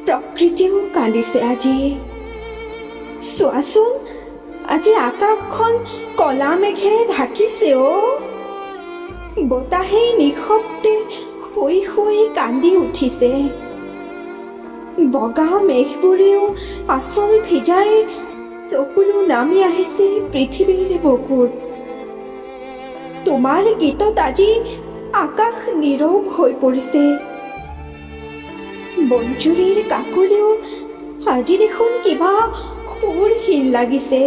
প্ৰকৃতিও কান্দিছে আজি। চোৱাচোন, আজি আকাশখন কলা মেঘেৰে ঢাকিছে অ'। বতাহে নিঃশব্দে শুই শুই কান্দি উঠিছে। বগা মেঘবোৰেও আঁচল ভিজাই চকুলো নামি আহিছে পৃথিৱীৰ বুকুত। তোমাৰ গীতত আজি আকাশ নীৰৱ হৈ পৰিছে। বঞ্জুৰীৰ কাকলিও আজি দেখোন কিবা সুৰহীন লাগিছে।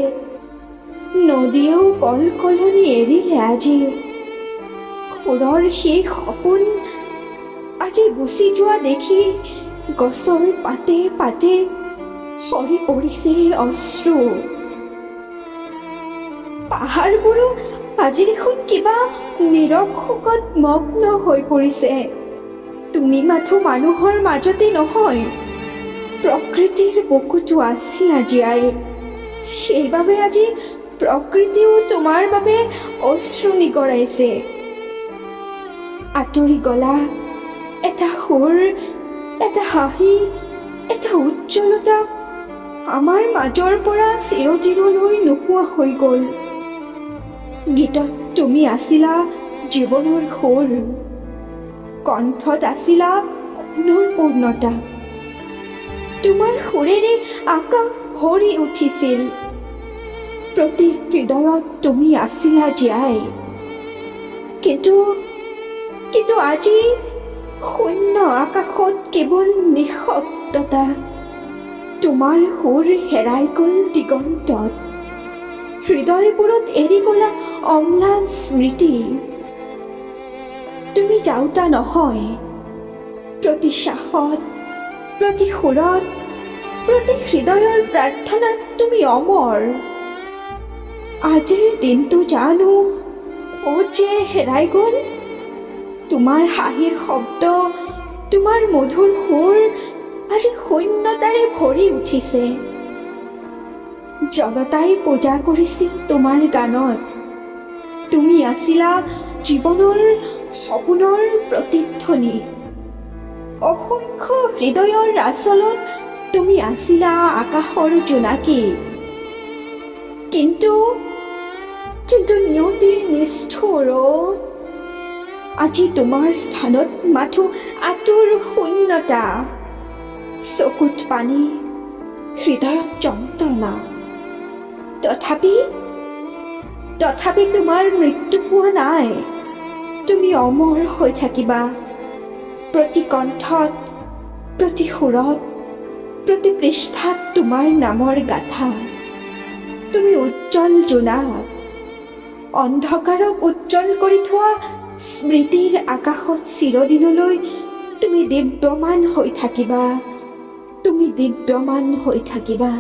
নদীয়েও কলকলনি এৰিলে আজি। সুৰৰ সেই সপোন আজি গুচি যোৱা দেখি গছৰ পাতে পাতে সৰি পৰিছে অশ্ৰু। পাহাৰবোৰো আজি দেখোন কিবা নীৰৱ শোকত মগ্ন হৈ পৰিছে। তুমি মাথো মানুহৰ মাজতে নহয়, প্ৰকৃতিৰ বুকুতো আছিলা জীয়াই। সেইবাবে আজি প্ৰকৃতিও তোমাৰ বাবে অশ্ৰু নিগৰাইছে। আঁতৰি গলা, এটা সুৰ, এটা হাঁহি, এটা উজ্জ্বলতা আমাৰ মাজৰ পৰা চিৰদিনলৈ নোহোৱা হৈ গ'ল। গীতত তুমি আছিলা জীৱনৰ সুৰ, কণ্ঠত আছিলা সপোনৰ পূৰ্ণতা। তোমাৰ সুৰেৰে আকাশ ভৰি উঠিছিল। প্ৰতি হৃদয়ত তুমি আছিলা জীয়াই। কিন্তু আজি শূন্য আকাশত কেৱল নিঃশব্দতা। তোমাৰ সুৰ হেৰাই গ'ল দিগন্তত। হৃদয়বোৰত এৰি গ'লা অম্লান স্মৃতি। তুমি যাওঁতা নহয়, প্ৰতি শ্বাসত, প্ৰতি সুৰত, প্ৰতি হৃদয়ৰ প্ৰাৰ্থনাত তুমি অমৰ। আজিৰ দিনটো জানো ক'ত যে হেৰাই গ'ল। তোমাৰ হাঁহিৰ শব্দ, তোমাৰ মধুৰ সুৰ আজি শূন্যতাৰে ভৰি উঠিছে। জনতাই পূজা কৰিছিল তোমাৰ গানত। তুমি আছিলা জীৱনৰ সপোনৰ প্ৰতিধ্বনি। অসংখ্য হৃদয়ৰ আঁচলত তুমি আছিলা আকাশৰ জোনাকী। কিন্তু নিয়তি নিষ্ঠুৰ অ'। আজি তোমাৰ স্থানত মাথো আতুৰ শূন্যতা, চকুত পানী, হৃদয়ত যন্ত্ৰণা। তথাপি তোমাৰ মৃত্যু হোৱা নাই। তুমি অমৰ হৈ থাকিবা প্ৰতি কণ্ঠত, প্ৰতি সুৰত, প্ৰতি পৃষ্ঠাত তোমাৰ নামৰ গাথা। তুমি উজ্জ্বল জোনাক। অন্ধকাৰক উজ্জ্বল কৰি থোৱা স্মৃতিৰ আকাশত চিৰদিনলৈ তুমি দীপ্যমান হৈ থাকিবা। তুমি দীপ্যমান হৈ থাকিবা।